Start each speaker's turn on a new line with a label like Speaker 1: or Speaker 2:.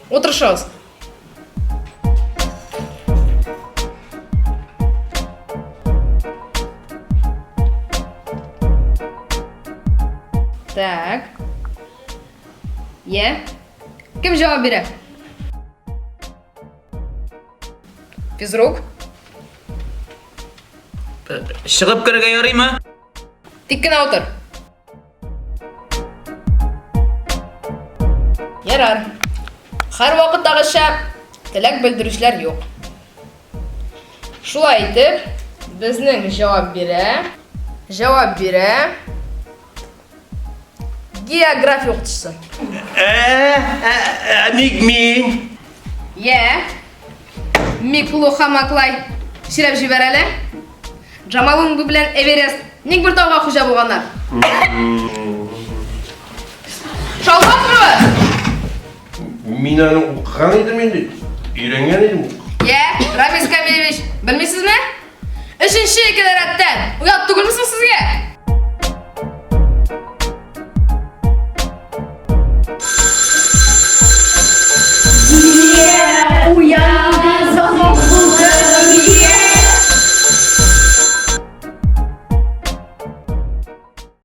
Speaker 1: Утырышыгыз. Так. Е. Кем җавап бирә? Физрук.
Speaker 2: Чыгып керергә ярыймы?
Speaker 1: Тик кенә утыр. Ярар. Һәр вакыттагыча теләк белдерүчеләр юк. Шулай итеп, безнең җавап бирә, җавап бирә география укытучысы.
Speaker 3: Ә, ә, ә, ник мин?
Speaker 1: Йә. Миклуха Маклай, сөйләп җибәр әле. Джамалунгу белән Эверест ник бер тауга хуҗа булганнар? Шалбатова!
Speaker 3: Мин аны укыган идем инде. Өйрәнгән идем.
Speaker 1: Йә, Рамис Камилевич, белмисезме? Өченче икеле рәттән. Оят түгелме соң сезгә?